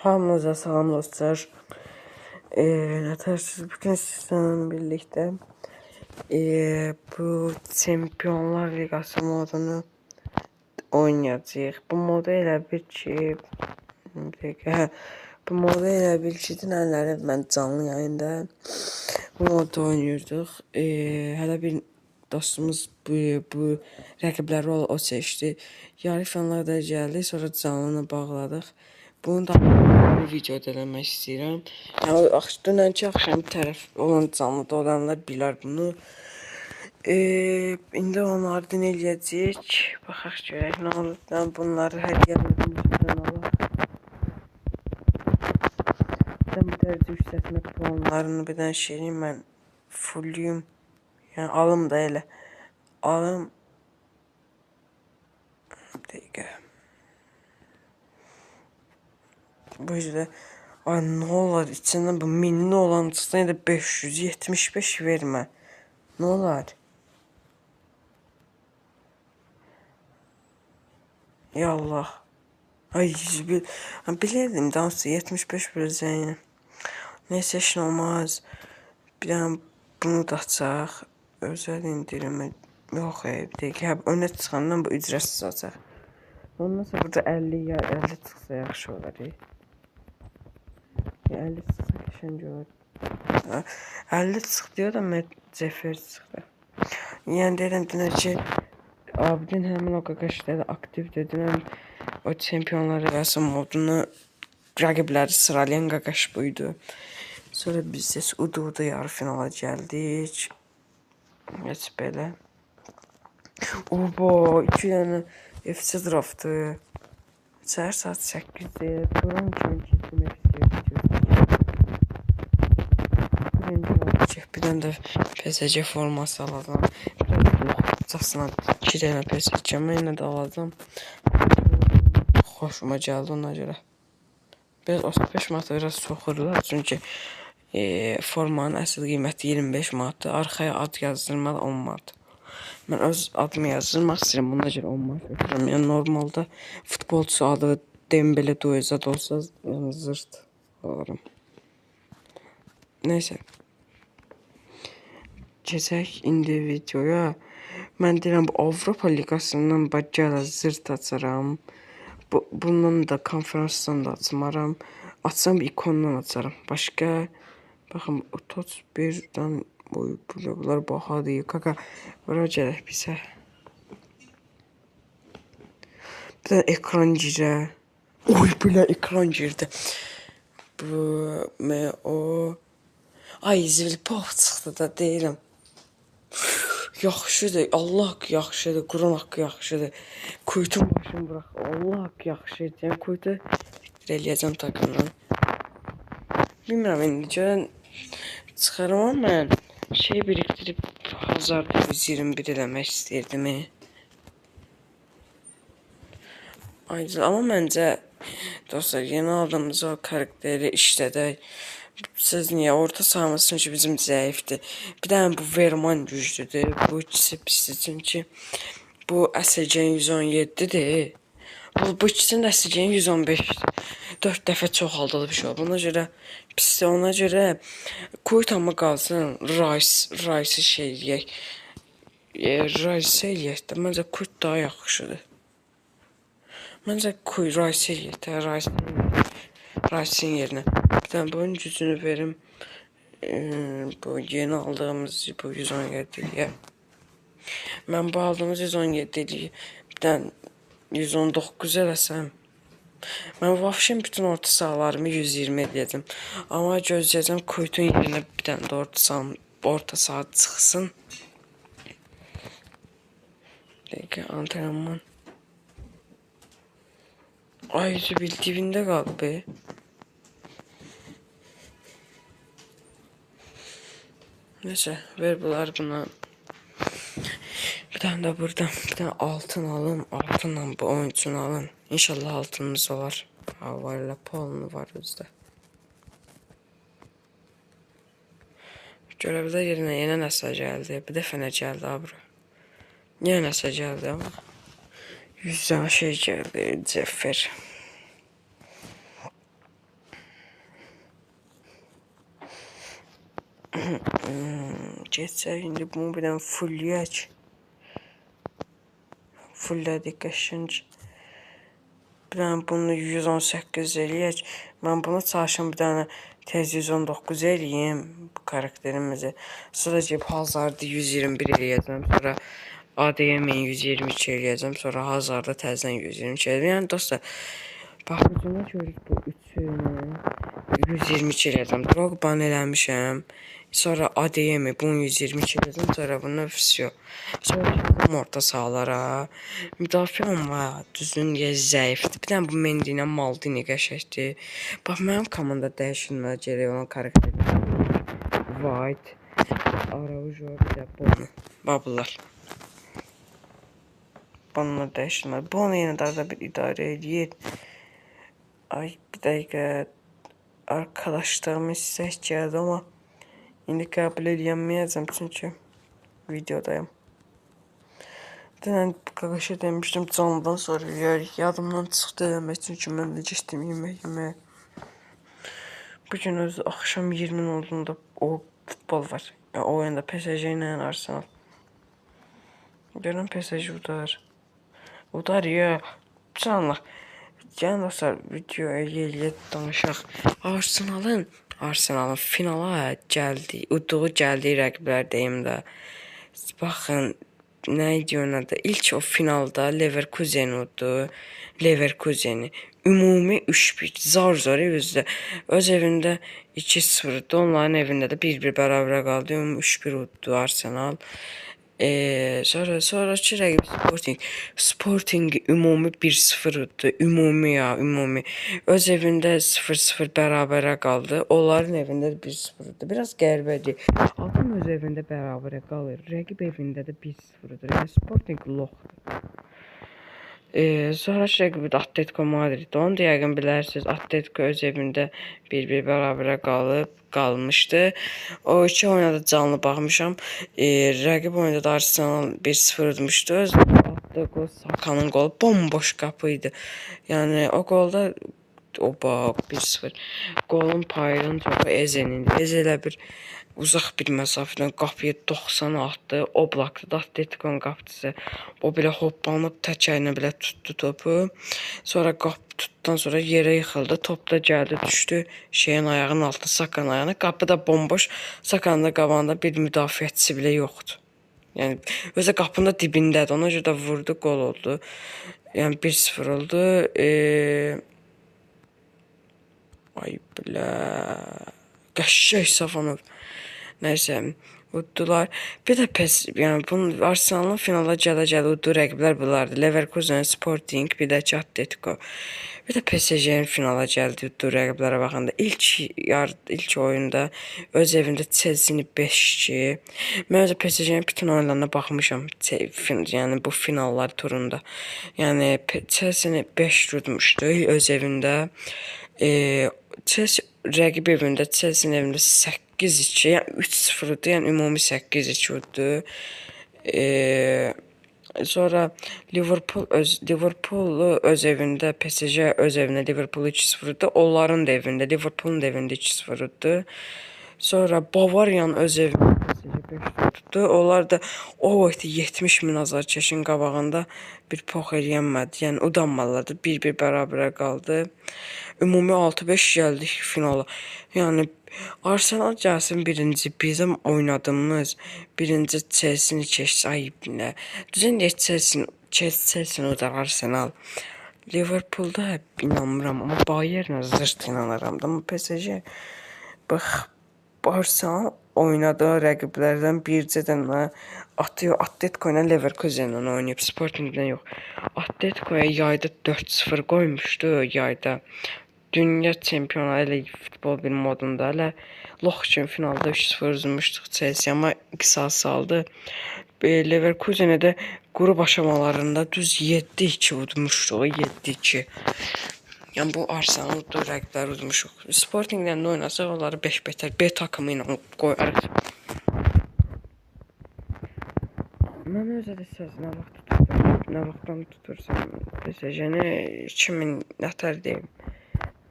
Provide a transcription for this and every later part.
Hamınıza salam dostlar. Nətərsiz bugün sizlerle birlikte bu Çempionlar Liqası modunu oynayacağıq. Bu modu elə bil ki, bir dəqiqə, bu modu elə bil ki, dünənləri mən canlı yayında bu modda oynayırdıq. Hələ bir dostumuz bu rəqibləri o seçdi. Yarı finala qədər gəldik, sonra canlını bağladıq. Bunu da bir videoda eləmək istəyirəm. Yəni dünənki axşam tərəf olan canlıda olanlar bilər bunu. İndi onları din eləyəcəyik. Baxaq görək nə olur. Mən bunları hədiyyələrimizdən alaq. Mən bu dərəcə yüksəltmə puanlarını bir dənə şey eləyim, mən fulllüyüm. Yəni alım da elə. Alım. Bir dəqiqə. Bu üzrə ay nə olar içindən bu minli olan çıxsa ya da 575 vermə. Nə olar? Ya Allah. Ay 101. Bilirdim dansı 75 verəcəyini. Neysə heç nə olmaz. Bir dənə bunu da açaq. Özəl indirimi. Yox, bir dəqiqə. Önə çıxandan bu ücretsiz açaq. Ondan sonra burada 50 ya 50 çıxsa yaxşı olar. Ya 50 çıxsa qəşəng olar. 50 çıxdı ya da Cəfər çıxdı. Yəni deyirəm dünən ki Abidin həmin o qaqaşları aktivdir. Dünən o Çempionlar Liqası modunu rəqibləri sıralayan qaqaş buydu. Sonra biz də udu-udu yarı finala gəldik. Heç belə. Oba, 2 dənə FC draftı. Səhər saat 8-dir. Duran kimi girdim FC-yə. Bir dənə də PSG forması alacağam. Yoxcasına 2 dənə PSG yenə də alacağam. Xoşuma gəldi ona görə. Biraz 35 manata biraz soxurlar. Çünki formanın əsl qiyməti 25 manatdır. Arxaya ad yazdırmalı 10 manat. Mən öz adımı yazdırmaq istəyirəm, buna görə 10 manat ötürürəm. Yəni normalda futbolçu adı Dembele Duezad olsa, yəni zırt alıram. Neysə. Keçək indi videoya. Mən deyirəm bu Avropa Liqasından gələ zırt açaram. Bundan da konferansdan da açmaram. Açsam ikondan açaram. Başqa baxın o TOTS 1-dən oy bunlar bahadır. Kaka bura gələk bizə. Bir dənə ekran girə. Oy belə ekran girdi. Bu M O Ay zilpov çıxdı da deyirəm. Yaxşıdır. Allah haqqı yaxşıdır. Quran haqqı yaxşıdır. Kuytun başını bırax. Allah haqqı yaxşıdır. Yəni kuytu fikir eləyəcəm takımdan. Bilmirəm indi görən çıxaram amma mən şey birikdirib Hazard 121 eləmək istəyirdim. Ay, amma məncə dostlar yeni aldığımız o karakteri işlədək. Siz niyə? Orta sahamız çünki bizim zəifdir. Bir dənə bu Verman güclüdür. Bu ikisi pisdir çünki bu SC-nin 117-dir. Bu ikisinin də SC-nin 115-dir. 4 dəfə çoxaldılıb şey. Buna görə pisdir. Ona görə Kuyt amma qalsın. Rice-ı şey eləyək. Rice eləyək də. Məncə Kuyt daha yaxşıdır. Məncə Rice eləyək də. Rice-in yerinə. Bir dənə bunun gücünü verim. Bu yeni aldığımız bu 117-liyə. Mən bu aldığımız 117-liyi bir dənə 119 eləsəm. Mən vəbşin bütün orta sahalarımı 120 eləyəcəm. Amma gözləyəcəm Kuytun yerinə bir dənə də orta saha çıxsın. Dəqiqə antrenman. Ay bir dibində qaldı be. Neyse ver bunlar buna. Bir dənə də buradan bir dənə altın alın. Altınla bu oyuncunu alın. İnşallah altınımız olar. Ha var elə puanı var özdə. Görə bilər yerinə yenə nəsə gəldi. Bir dəfə nə gəldi ha bura. Yenə nəsə gəldi amma. 100 dənə şey gəldi. Cəfər. Keçsək indi bunu bir dənə fullləyək. Fulllədik qəşəng. Bir dənə bunu 118 eləyək. Mən bunu çalışım bir dənə tez 119 eləyim bu karakterimizi. Sonra gəlib Hazard'ı 121 eləyəcəm. Sonra ADM-i 122 eləyəcəm. Sonra Hazard'ı təzədən 122 eləyəcəm. Yəni dostlar, bax hücuma görürük bu üçünü 122 eləyəcəm. Drogbanı eləmişəm. Sonra ADM-i bunu 122 eləyəcəm. Sonra bunu vsyo. Sonra keçəcəm orta sahalara. Müdafiə amma düzün zəifdir. Bir dənə bu Mendy ilə Maldini qəşəngdir. Bax mənim komanda dəyişilməli gərək olan karakterlər. White, Araujo, bir də Bono. Bax bunlar. Bunlar dəyişilməli. Bono yenə də arada bir idarə eləyir. Ay bir dəqiqə. Arkadaşlarım istek gəldi amma indi qəbul eləyəməyəcəm çünki videodayım. Dünən qaqaşa demişdim canlıdan sonra eləyərik. Yadımdan çıxdı eləmək çünki mən də getdim yemək yeməyə. Bugün özü axşam 20:00-da o futbol var. Yəni, o oyunda PSG ilə Arsenal. Görürəm PSG udar. Udar ya. Canlar. Gəlin dostlar video eləyə danışaq. Arsenalın finala gəldi, udduğu gəldiyi rəqiblər deyim də. Baxın nə idi onun adı? İlk o finalda Leverkusen uddu. Leverkuseni ümumi 3-1 zar zor özdə. Öz evində 2-0 uddu. Onların evində də 1-1 bərabərə qaldı. Ümumi 3-1 uddu Arsenal. Sonraki rəqib Sporting. Sporting ümumi 1-0 uddu. Ümumi ya, ümumi. Öz evində 0-0 bərabərə qaldı. Onların evində də 1-0 uddu. Biraz qəribədir. Adam öz evində bərabərə qalır. Rəqib evində də 1-0 udur. Yəni Sporting loxdur. Sonraki rəqibi də Atletico Madrid. Onu da yəqin bilərsiniz. Atletico öz evində 1-1 bərabərə qalmışdı. O iki oyuna da canlı baxmışam. Rəqib oyunda da Arsenal 1-0 udmuşdu. Öz atdığı qol Sakanın qolu bomboş qapı idi. Yəni o qolda oba 1-0. Qolun payının topu Eze'nin. Eze elə bir uzaq bir məsafədən qapıya 90 atdı. Oblakdı da Atletico'nun qapıcısı. O belə hoppanıb tək əlinə belə tutdu topu. Sonra qapı tutdan sonra yerə yıxıldı. Top da gəldi, düşdü şeyin ayağının altına, Sakanın ayağına. Qapı da bomboş. Sakanın da qabağında bir müdafiəçisi belə yoxdur. Yəni özü qapının da dibindədir. Ona görə də vurdu, qol oldu. Yəni 1-0 oldu. Ay bilə. Qəşəng Safonov. Nəysə, uddular. Bir də pes, yəni bunun Arsenalın finala gələ-gələ udduğu rəqiblər bunlardır. Leverkusen, Sporting, bir də ki Atletico. Bir də PSG-nin finala gəldi udduğu rəqiblərə baxanda ilk oyunda öz evində Chelsea-ni 5-2. Mən özü PSG-nin bütün oyunlarına baxmışam. Yəni bu finallar turunda. Yəni Chelsea-ni 5 udmuşdu öz evində. Chelsea rəqib evində, Chelsea-nin evində 8-2, yəni 3-0 uddu, yəni ümumi 8-2 uddu. Sonra Liverpool öz evində, PSG öz evində Liverpool 2-0 uddu. Onların da evində, Liverpoolun da evində 2-0 uddu. Sonra Bavariyanın öz evində PSG 5-0 tutdu. Onlar da o vaxt 70 min azarkeşin qabağında bir pox eləyənmədi. Yəni udanmadılar da, 1-1 bərabərə qaldı. Ümumi 6-5 gəldik finala. Yəni Arsenal gəlsin birinci, bizim oynadığımız birinci Chelsea-ni keçdi. Ay nə. Düzün deyək Chelsea-ni udar Arsenal. Liverpool'da inanmıram amma Bayernə zırt inanıram. Amma PSG bax Arsenal oynadığı rəqiblərdən bircə dənə atıyor. Atletico ilə Leverkusenlə oynayıb, Sportinglə yox. Atletico'ya yayda 4-0 qoymuşdu yayda. Dünya çempionu elə futbol bir modunda elə lox üçün finalda 3-0 uzmuşduq Chelsea amma qisas aldı. Leverkusenə də qrup aşamalarında düz 7-2 udmuşduq, 7-2. Yəni bu Arsenal udduğu rəqibləri udmuşuq. Sportinglə nə oynasaq onları 5 betər B takımı ilə qoyarıq. Mən özə də söz nə vaxt tutursam, nə vaxtdan tutursam PSG-ni 2000 nətər deyim.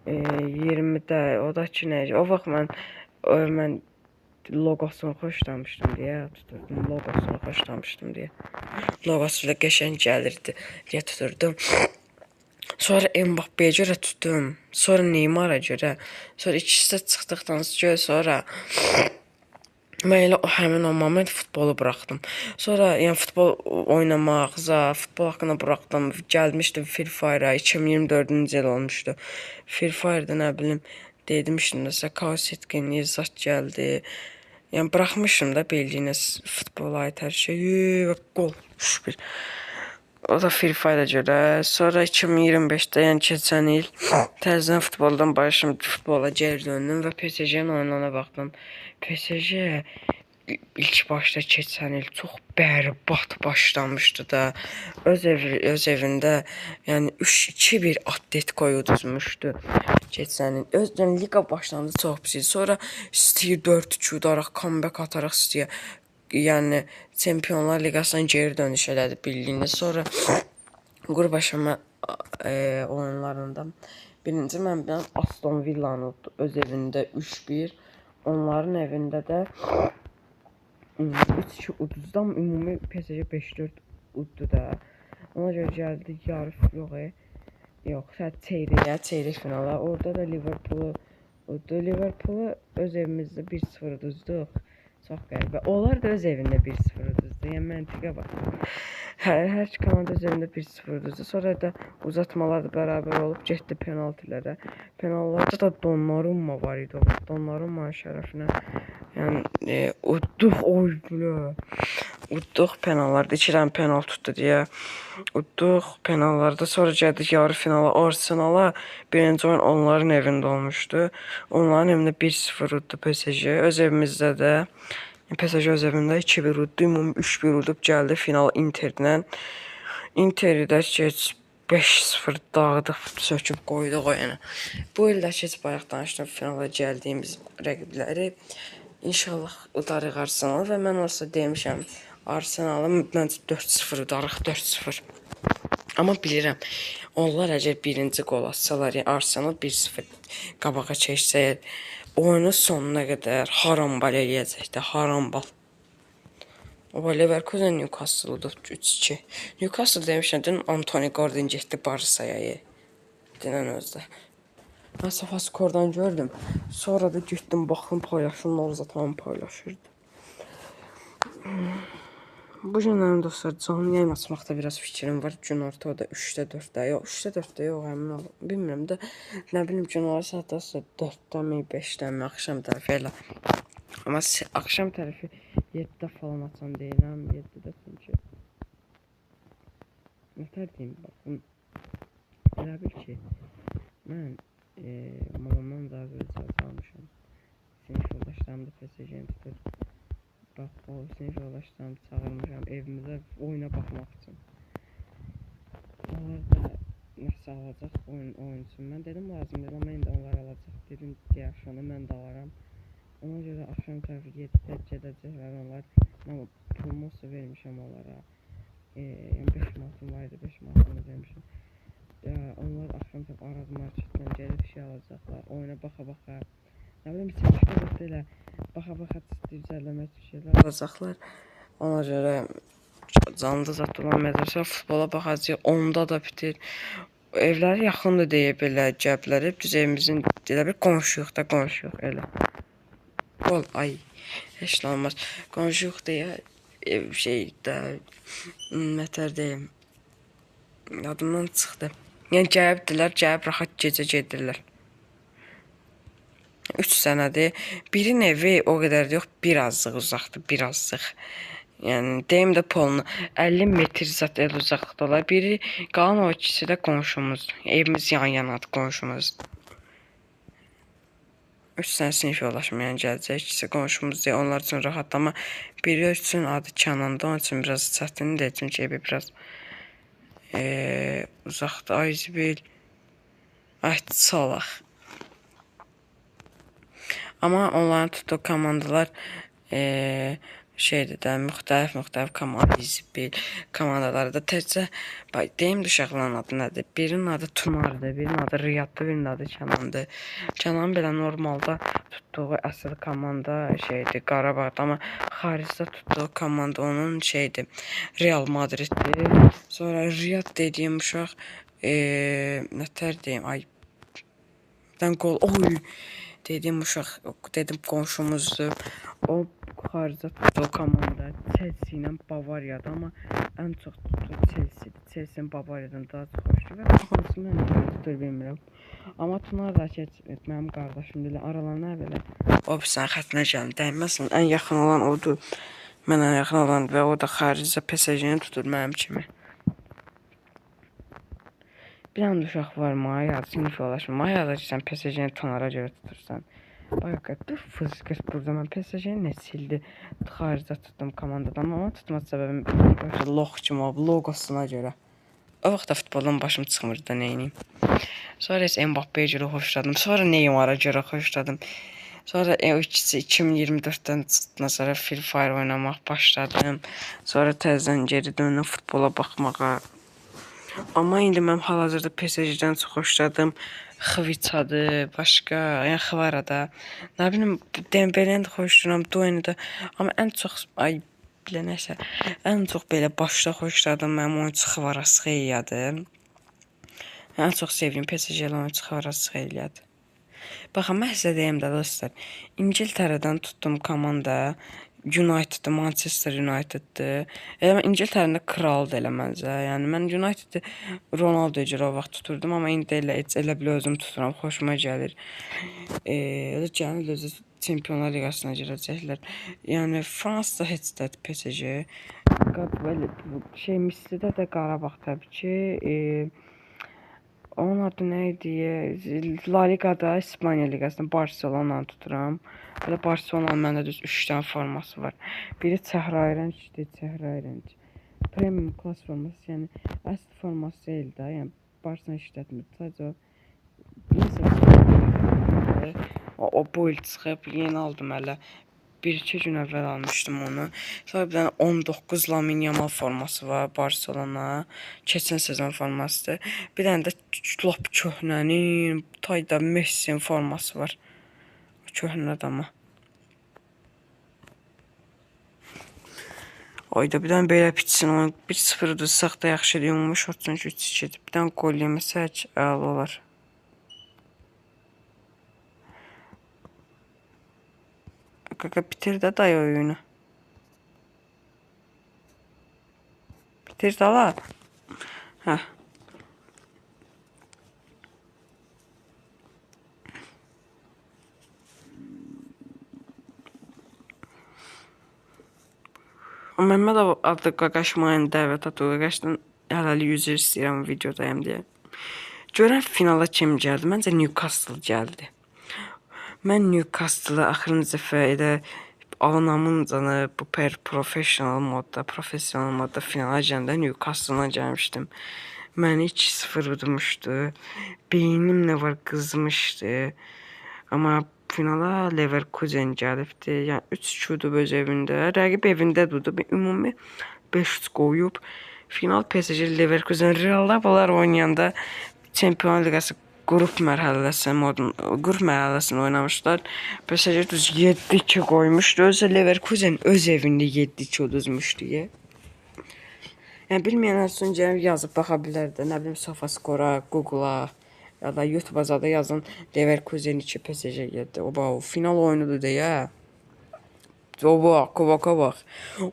20-də o da ki nə, o vaxt mən Logosunu xoşlamışdım deyə tuturdum. Logosunu xoşlamışdım deyə. Logosu da qəşəng gəlirdi deyə tuturdum. Sonra Mbappéyə görə tutdum. Sonra Neymar'a görə. Sonra ikisi də çıxdıqdan sonra mən elə həmin o moment futbolu buraxdım. Sonra yəni futbol oynamaq, futbol haqqında buraxdım. Gəlmişdim Free Fire-a 2024-cü il olmuşdu. Free Fire-da nə bilim demişdim də kaos etkinliyi zat gəldi. Yəni buraxmışdım da bildiyiniz futbola ait hər şey. Qol 3-1. O da Free Fire-a görə. Sonra 2025-də, yəni keçən il təzədən futboldan başım futbola geri döndüm və PSG-nin oyunlarına baxdım. PSG ilk başda keçən il çox bərbad başlamışdı da. Öz evində yəni 3-2-1 Atletico'yu uduzmuşdu keçən il. Yəni liqa başlandı çox pis idi. Sonra City 4-2 udaraq, comeback ataraq City-yə, yəni Çempionlar Liqasına geri dönüş elədi bildiyiniz. Sonra qrup aşama oyunlarında birinci mən bilən Aston Villa'nı uddu öz evində 3-1. Onların evində də 3-2 uduzdu, amma ümumi PSG 5-4 uddu da. Ona görə gəldi yarı yox, yox, çeyrəyə, çeyrək finala. Orada da Liverpoolu uddu. Liverpoolu öz evimizdə 1-0 uduzduq. Çox qəribə. Onlar da öz evində 1-0 uduzdu. Yəni məntiqə bax. Hər iki komanda öz evində 1-0 uduzdu. Sonra da uzatmalar da bərabər olub getdi penaltilərə. Penaltılarda da Donnarumma var idi o vaxt. Donnarummanın şərəfinə yəni udduq, oy bilə. Udduq penallarda. 2 dənə penaltı tutdu deyə. Udduq penallarda. Sonra gəldik yarı finala Arsenala. Birinci oyun onların evində olmuşdu. Onların evində 1-0 uddu PSG. Öz evimizdə də PSG öz evində 2-1 uddu. Ümumi 3-1 udub gəldi final Interlə. Interi də keç 5-0 dağıdıq, söküb qoyduq oyunu. Bu il də keç bayaq danışdım finala gəldiyimiz rəqibləri. İnşallah udarıq Arsenal və mən olsa demişəm Arsenalı məncə 4-0 udarıq, 4-0. Amma bilirəm, onlar əgər birinci qol atsalar, yəni Arsenal 1-0 qabağa keçsə, oyunu sonuna qədər harambal eləyəcəkdir, harambal. O Leverkusen Newcastle udub 3-2. Newcastle demişəm, dünən Anthony Gordon getdi Barsaya. Dünən özdə. Mən Sofaskordan gördüm. Sonra da getdim, baxdım, paylaşımlar zaten paylaşırdı. Bu günlərim dostlar canlı yayın açmaqda biraz fikrim var. Günorta o da 3-də 4-də. Yox, 3-də 4-də yox, əmin ol. Bilmirəm də, nə bilim günorta saatda 4-də mi, 5-də mi, axşam tərəfi elə. Amma axşam tərəfi 7-də falan açan deyirəm. 7-də çünki nətər deyim, baxın. Elə bil ki, mən mamamdan daha icazə almışam. Sinif yoldaşlarım da PSG-ni tutur. Bax, o sinif yoldaşlarımı çağırmışam evimizə oyuna baxmaq üçün. Onlar da nəsə alacaq oyun üçün. Mən dedim lazım deyil, amma indi onlar alacaq. Dedim deyə axşamda mən də alaram. Ona görə axşam tərəfi 7-də gedəcəklər onlar. Mən pulumu vermişəm onlara. Yəni 5 manatım var idi, 5 manatımı vermişəm. Onlar axşam tərəfi Araz marketdən gəlib şey alacaqlar. Oyuna baxa-baxa. Nə bilim, seçki vaxtı elə baxa-baxa düzəlləmək üçün şeylər alacaqlar. Ona görə canlı zat olamayacaqsa futbola baxacaq. Onda da bitir. Evləri yaxındır deyə belə gəliblər. Düz evimizin elə bir qonşuyuq da, qonşuyuq elə. Qol, ay, heç nə olmaz. Qonşuyuq deyə ev şey də nətər deyim, yadımdan çıxdı. Yəni gəlibdilər, gəlib rahat gecə gedirlər. 3 sənədir. Birinin evi o qədər də yox, birazcıq uzaqdır, birazcıq. Yəni deyim də polunu 50 metr zat el uzaqlıqda olar. Biri qalan o ikisi də qonşumuzdur. Evimiz yan yanadır, qonşumuzdur. 3 dənə sinif yoldaşım yəni gələcək. İkisi qonşumuz deyə onlar üçün rahat, amma biri üçün adı Kənandır, onun üçün biraz çətindir, çünki evi biraz uzaqdır. Ay zibil. Ay çalaq. Amma onların tutduğu komandalar Şeydir də, müxtəlif komanda izbil komandalarda təkcə bax deyim də uşaqların adı nədir? Birinin adı Tunardır, birinin adı Riyaddır, birinin adı Kənandır. Kənan belə normalda tutduğu əsl komanda şeydir, Qarabağdır, amma xaricdə tutduğu komanda onun şeydir, Real Madriddir. Sonra Riyad dediyim uşaq nətər deyim, ay birdən qol, oy dediyim uşaq, dedim qonşumuzdur. O xaricdə tutduğu komanda Chelsea ilə Bavariyadır, amma ən çox tutduğu Chelsea-dir. Chelsea-nin Bavariyadan daha çox xoşlayır və hansını mən görə tutur bilmirəm. Amma Tunar da ki, mənim qardaşım belə aralarına belə o birisinin xəttinə gəlin, dəyməsin. Ən yaxın olan odur. Mənə yaxın olan və o da xaricdə PSG-ni tutur mənim kimi. Bir dənə uşaq var, Maya adı, sinif yoldaşım. Maya adı ki, sən PSG-ni Tunara görə tutursan. Bax, bir fızqırt burada. Mən PSG-ni neçə ildir xaricdə tutdum komandadan, amma tutma səbəbim lox kimi olub, loqosuna görə. O vaxt da futboldan başım çıxmırdı da, neyniyim. Sonra isə Mbappé-yə görə xoşladım. Sonra Neymar'a görə xoşladım. Sonra o ikisi 2024-dən çıxdıqdan sonra Free Fire oynamaq başladım. Sonra təzədən geri döndüm futbola baxmağa. Amma indi mən hal-hazırda PSG-dən çox xoşladım. Xviçadır, başqa, yəni Xvarada. Nə bilim, Dembele-ni də xoşlayıram, Dueni də. Amma ən çox, ay, belə nəsə, ən çox belə başda xoşladığım mənim oyunçu Xvarasxeliyadır. Ən çox sevdiyim PSG-li oyunçu Xvarasxeliyadır. Baxın, mən sizə deyim də dostlar, İngiltərədən tutdum komanda United'dır, Manchester United'dır. Elə mən İngiltərənin də kralıdır elə məncə. Yəni mən United'ı Ronaldoya görə o vaxt tuturdum, amma indi elə heç elə belə özüm tuturam, xoşuma gəlir. Elə gəlir özü Çempionlar Liqasına girəcəklər. Yəni Fransa heç də PSG. Belə şey Mislidə də Qarabağ təbii ki. Onun adı nə idi? La Ligada, İspaniya Liqasında Barcelonanı tuturam. Belə Barcelonanın məndə düz 3 dənə forması var. Biri çəhrayı rəngdir, çəhrayı rəng. Premium klass forması, yəni əsl forması deyil də, yəni Barcelona işlətmir. Sadəcə nəsə o bu il çıxıb, yeni aldım hələ. 1-2 gün əvvəl almışdım onu. Sonra bir dənə 19 Lamine Yamal forması var Barcelona. Keçən sezon formasıdır. Bir dənə də lap köhnənin, tayda Messi'nin forması var. Köhnədir amma. Ayda bir dənə belə bitsin oyun. 1-0 udursaq da yaxşı eləyir. Ümumi şot çünki 3-2-dir. Bir dənə qol yeməsək əla olar. Kaka bitir də dayı oyunu. Bitir də la. Hə. Məmməd adlı qaqaş mənə dəvət atdı. Qaqaşdan hələlik üzr istəyirəm videodayım deyə. Görən finala kim gəldi? Məncə Newcastle gəldi. Mən Newcastle-ı axırıncı dəfə elə anamın canı bu professional modda, professional modda finala gələndə Newcastle-a gəlmişdim. Məni 2-0 udmuşdu. Beynim nə var qızmışdı. Amma finala Leverkusen gəlibdi. Yəni 3-2 udub öz evində. Rəqib evində də udub. Ümumi 5-3 qoyub. Final PSG Leverkusen Realda bunlar oynayanda Çempionlar Liqası qrup mərhələsi modun qrup mərhələsini oynamışlar. PSG düz 7-2 qoymuşdu. Özü Leverkusen öz evində 7-2 uduzmuşdu. Yəni bilməyənlər üçün gəlib yazıb baxa bilər də. Nə bilim SofaScore-a, Google-a ya da YouTube-a zada yazın Leverkusen 2 PSG 7. Oba, o final oyunudur deyə. Oba, Kubaka bax.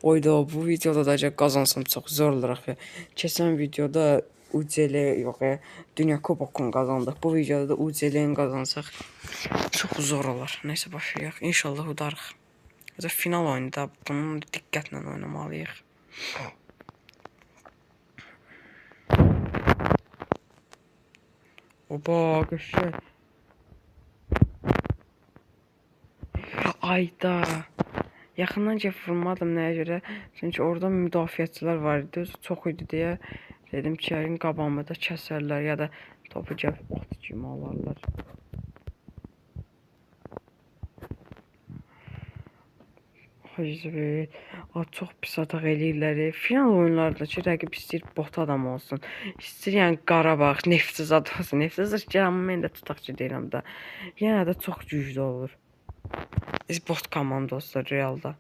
Oyda bu videoda da əgər qazansam çox zor olur axı. Keçən videoda UCL yox, Dünya Kubokunu qazandıq. Bu videoda da UCL-ni qazansaq çox zor olar. Nəysə başlayaq. İnşallah udarıq. Özə final oyunu da bunu diqqətlə oynamalıyıq. Oba, qəşəng. Ayda. Yaxından gəlib vurmadım nəyə görə? Çünki orada müdafiəçilər var idi. Özü çox idi deyə dedim ki, yəqin qabağımı da kəsərlər ya da topu gəlib ot kimi alarlar. Ay, çox pis ataq eləyirlər. Final oyunlarda ki, rəqib istəyir bot adam olsun. İstəyir yəni Qarabağ, Neftçizad olsun. Neftçizad ki, amma mən də tutaq ki, deyirəm də. Yenə də çox güclü olur. Bot komanda olsa Realda.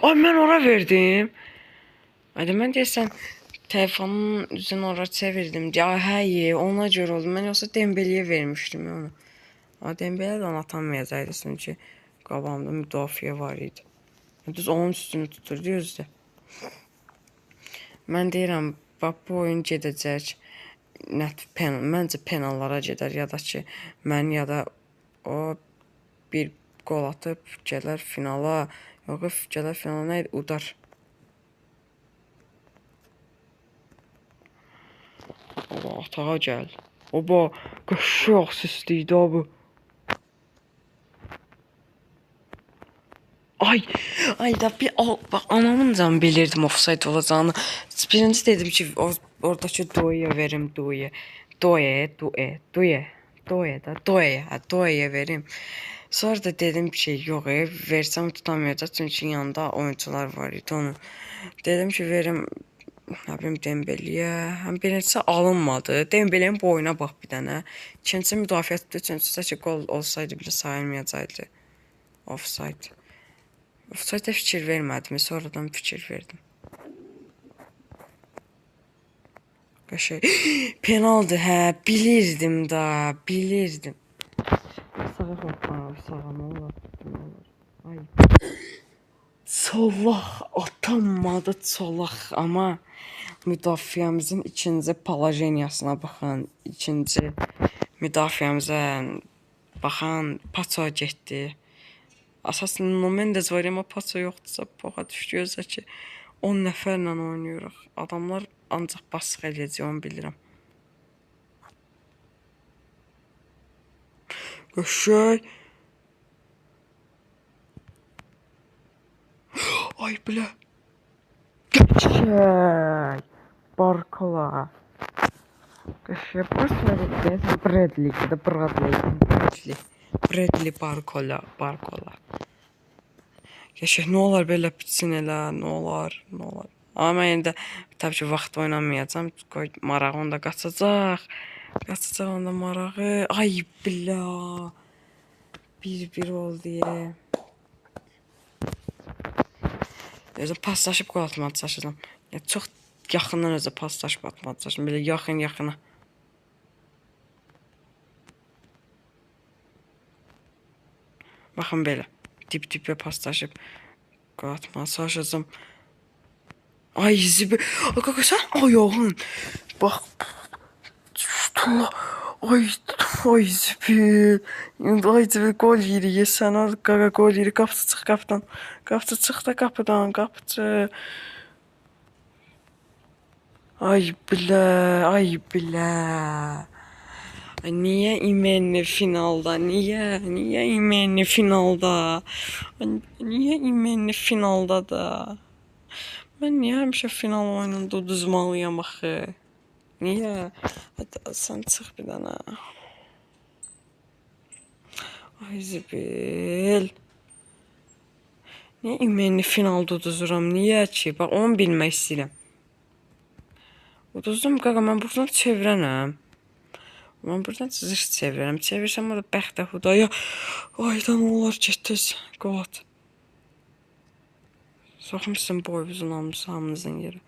Ay, mən ora verdim. Ay, mən deyəsən telefonun üzünü ora çevirdim. Ya, həyi, ona görə oldu. Mən yoxsa Dembeleyə vermişdim onu. Dembele də onu atamayacaqdı çünki qabağımda müdafiə var idi. Düz onun üstünü tuturdu özü də. Mən deyirəm, bax bu oyun gedəcək. Net pen, məncə penallara gedər ya da ki, mən ya da o bir qol atıb gələr finala. Yox, gələr finala nə idi? Udar. Oba, atağa gəl. Oba, qəşəng asist idi bu. Ay, ay da bir bax anamın canı bilirdim offside olacağını. Birinci dedim ki, oradakı Doya verim, Doya. Doya, Doya, Doya. Doya da, Doya, hə, Doya'ya verim. Sonra da dedim ki, yox, versəm tutamayacaq, çünki yanında oyunçular var idi onun. Dedim ki, verim, nə bilim, Dembeleyə. Həm birincisi alınmadı. Dembelenin boyuna bax bir dənə. İkincisi müdafiə tutdu, üçüncüsü ki, qol olsaydı belə sayılmayacaqdı. Offside. Offside-ə fikir vermədim, sonradan fikir verdim. Qəşəng. Penaldı, hə, bilirdim da, bilirdim. Sağa hoppa, sağa nə olar, nə olar. Ay. Solaq atanmadı, solaq, amma müdafiəmizin ikinci polajeniyasına baxan, ikinci müdafiəmizə baxan Paço getdi. Əsas Nuno Mendes var, amma Paço yoxdursa boğa düşdü. Gözlə ki, 10 nəfərlə oynayırıq. Adamlar ancaq basıq eləyəcək, onu bilirəm. Qəşəng. Ay, belə. Qəşəng. Barkola. Qəşəng. Burası nədir? Bradley, da Bradley. Bradley. Bradley Barkola, Barkola. Qəşəng, nə olar belə bitsin elə, nə olar, nə olar. Amma mən indi təbii ki, vaxt oynamayacağam. Qoy marağı onda qaçacaq. Qaçacaq onda marağı. Ay, bilə. 1-1 oldu ya. Özüm paslaşıb qol atmağa çalışacağam. Ya, çox yaxından özə paslaşıb atmağa çalışacağam. Belə yaxın-yaxına. Baxın belə. Dip-dipə paslaşıb qol atmağa çalışacağam. Ay, zibi. Ay, sən ayağın. Bax. Tutla. Ay, ay zibil. Ay zibil, qol yeri yesən. Qaqa qol yeri. Qapıçı çıx qapıdan. Qapıçı çıx da qapıdan. Qapıçı. Ay bilə, ay bilə. Ay, niyə İmenli finalda? Niyə? Niyə İmenli finalda? Ay, niyə İmenli finalda da? Mən niyə həmişə final oyununda uduzmalıyam axı? Niyə? Hadi sən çıx bir dənə. Ay zibil. Niyə İmenli finalda uduzuram? Niyə ki? Bax, onu bilmək istəyirəm. Uduzdum qaqa, mən buradan çevirənəm. Mən buradan zırt çevirərəm. Çevirsəm o da bəxtə xudaya. Ayda nə olar ki, tez qol at. Soxmuşsun boyumuzun hamısı hamınızın yeri.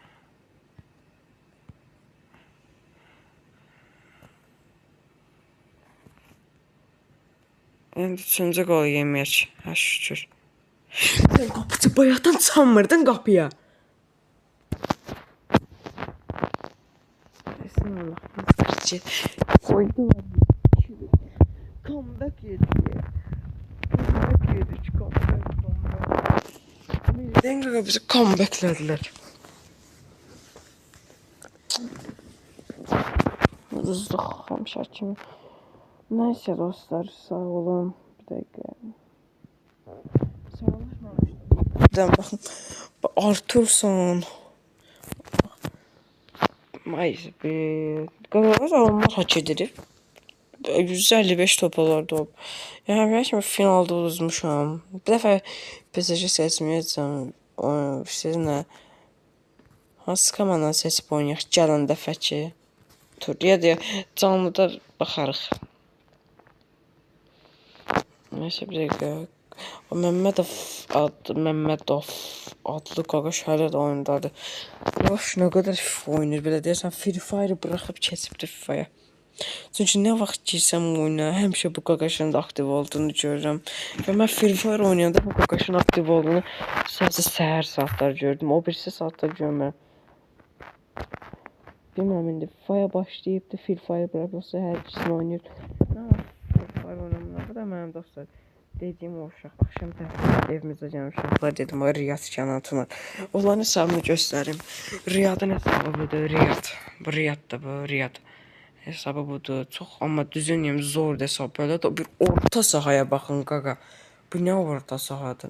İndi üçüncü qol yeməyək. Hə, şükür. Sən qapıcı bayaqdan çalmırdın qapıya. Esin Allah. Koydular. Comeback yedik. Comeback yedik. Comeback, comeback. Birdən qaqa bizi comebacklədilər. Uduzduq həmişə kimi. Nəysə dostlar, sağ olun. Bir dəqiqə. Sağollaşmamışdım. Bir dənə baxın. Arturson. Ay, bir... Qaqa, onlar hak edir. 155 top olar top. Yəni bəlkə finalda uduzmuşam. Bir dəfə PSG seçməyəcəm. Sizinlə hansı komandanı seçib oynayaq gələn dəfəki tur. Ya da canlıda baxarıq. Neyse bir dəqiqə. O Məmmədov adlı qaqaş hələ də oyundadır. Boş nə qədər FIFA oynayır belə deyəsən Free Fire buraxıb keçibdi FIFA-ya. Çünki nə vaxt girsəm oyuna, həmişə bu qaqaşın da aktiv olduğunu görürəm. Və mən Free Fire oynayanda bu qaqaşın aktiv olduğunu sadəcə səhər saatlar gördüm. O birisi saatlar görmürəm. Bilmirəm indi FIFA-ya başlayıbdı, Free Fire bırakıb yoxsa hər ikisini oynayır. Nə vaxt Free Fire oynamıram. Bu da mənim dostlar. Dediyim o uşaq, axşam təhsil evimizə gələn uşaqlar dedim, o Riyad Kənan Tunar. Onların hesabını göstərim. Riyadın hesabı budur, Riyad. Bu Riyaddır bu, Riyad. Hesabı budur. Çox, amma düzün deyim, zordur hesab. Belə də bir orta sahaya baxın, qaqa. Bu nə orta sahadır?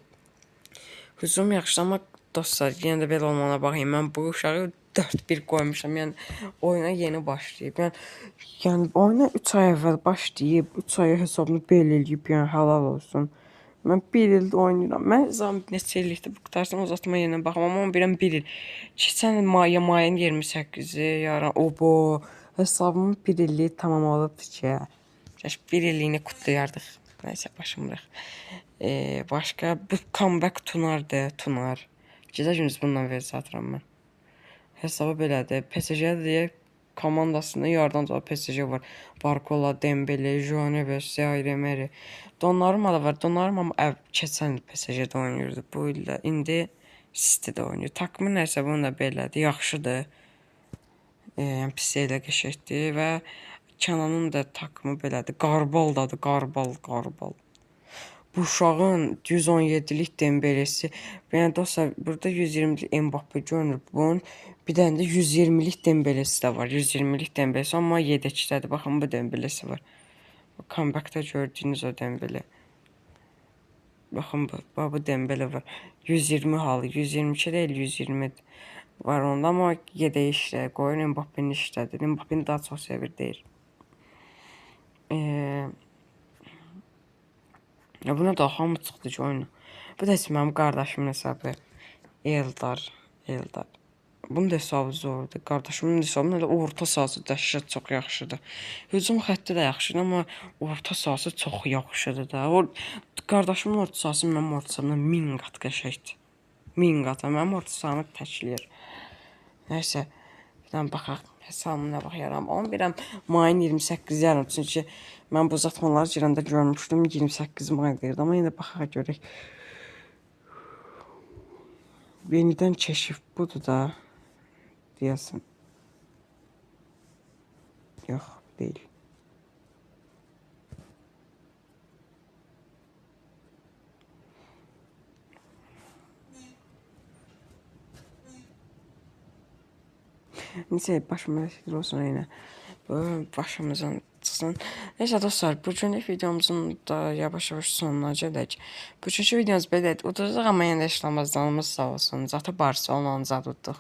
Hücum yaxşı, amma dostlar, yenə də belə olmana baxayım. Mən bu uşağı 4-1 qoymuşam. Yəni oyuna yeni başlayıb. Yəni oyuna 3 ay əvvəl başlayıb, 3 aya hesabını belə eləyib, yəni halal olsun. Mən 1 ildə oynayıram. Mən zam neçə illikdir bu qutarsam uzatıma yenə baxım, amma bilirəm 1 il. Keçən il mayın 28-i yarın obo hesabımın 1 illiyi tamam olubdu ki. Kaş 1 illiyini kutlayardıq. Nəysə başım bırax. Başqa bu comeback Tunardır, Tunar. Gecə gündüz bununla versi atıram mən. Hesabı belədir. PSG-də deyə komandasında yardan PSG var. Barcola, Dembele, João Neves, Zaire Emery. Donnarumma da var. Donnarumma amma keçən il PSG-də oynayırdı. Bu il də indi City-də oynayır. Takımı nəsə bunun da belədir. Yaxşıdır. Yəni pis elə qəşəngdir və Kənanın da takımı belədir. Qarbaldadır. Qarbal. Bu uşağın 117-lik Dembelesi. Yəni dostlar, burada 120-lik Mbappe görünür. Bunun bir dənə də 120-lik Dembelesi də var. 120-lik Dembelesi, amma yedəkdədir. Baxın, bu Dembelesi var. Comeback-da gördüyünüz o Dembele. Baxın, bu Dembele var. 120 halı, 122 deyil, 120 var onda, amma yedək işlə qoyur, Mbappeni işlədir. Mbappeni daha çox sevir deyir. Ya buna da hamı çıxdı ki oyuna. Bu da heç mənim qardaşımın hesabı. Eldar. Bunun da hesabı zordur. Qardaşımın hesabının elə orta sahası dəhşət çox yaxşıdır. Hücum xətti də yaxşıdır, amma orta sahası çox yaxşıdır da. Qardaşımın orta sahası mənim orta sahamdan 1000 qat qəşəngdir. 1000 qat. Mənim orta sahamı təkləyir. Nəysə, bir dənə baxaq. Hesabına baxıram. Onu bilirəm, mayın 28 yarım. Çünki mən bu uzatmaları girəndə görmüşdüm, 28 may deyirdi. Amma yenə baxaq görək. Yenidən keşif budur da. Deyəsən. Yox, deyil. Neyse, başıma fikir olsun yenə. Bu başımızdan çıxsın. Neyse dostlar, bugünlük videomuzun da yavaş-yavaş sonuna gələk. Bugünkü videomuz belə idi. Uduzuq, amma yenə də işlamazdanımız sağ olsun. Zatı Barcelona'nı zad udduq.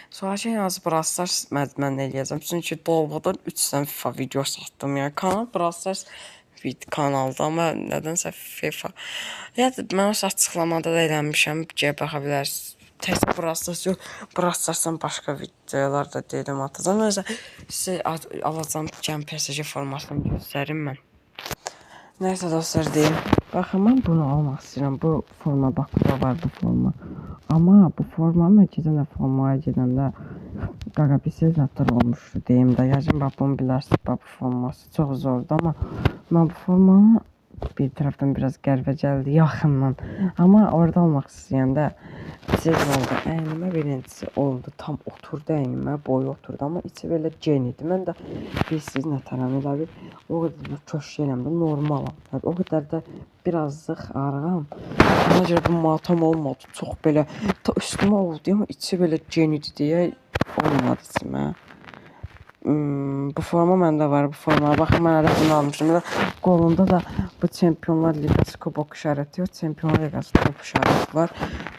Sonraki yalnız Brawl Stars mən eləyəcəm. Çünki dolğadan 3 dənə FIFA videosu atdım. Yəni kanal Brawl Stars kanalda, amma nədənsə FIFA. Yəni mən o açıqlamada da eləmişəm. Gəl baxa bilərsiniz. Təkcə Brawl Stars yox, Brawl Stars'dan başqa videolar da dedim atacağam. Nəsə sizə alacağım gəlin PSG formasını göstərim mən. Nəysə dostlar deyim. Baxın, mən bunu almaq istəyirəm. Bu forma, bax, bura var bu forma. Amma bu formanı mən keçən də formaya gedəndə qaqa bir söz nətər olmuşdu deyim də. Yəqin bax bunu bilərsiniz, bax bu forması çox zordur, amma mən bu formanı bir tərəfdən biraz qəribə gəldi yaxından. Amma orada almaq istəyəndə siz oldu. Əynimə birincisi oldu. Tam oturdu əynimə, boyu oturdu, amma içi belə gen idi. Mən də bilirsiniz nətərəm, elə bir o qədər də köşk eləmirəm, normalam. Yəni, o qədər də birazlıq arığam. Ona görə bu matam olmadı. Çox belə ta üstümə oldu, amma içi belə gen idi deyə olmadı içimə. Bu forma məndə var, bu forma. Baxın, mən hələ bunu almışdım. Elə qolunda da bu Çempionlar Liqası kubok işarəti yox, Çempionlar Liqası top işarəti var.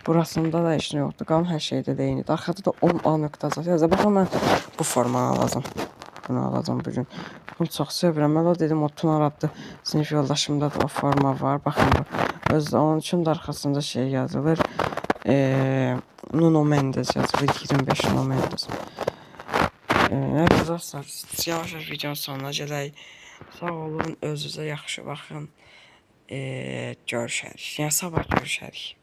Burasında da heç nə yoxdur. Qalan hər şeydə də eynidir. Arxada da 10A nöqtə yazır. Baxın, mən bu formanı alacağam. bunu alacağam bugün. Bunu çox sevirəm. Elə dedim o Tunar adlı sinif yoldaşımda da o forma var. Baxın bu. Özü onun üçün də arxasında şey yazılır. Nuno Mendes yazılır. 25 Nuno Mendes. Evet dostlar, yavaş yavaş videonun sonuna gələk. Sağ olun, özünüzə yaxşı baxın. Görüşərik. Yəni sabah görüşərik.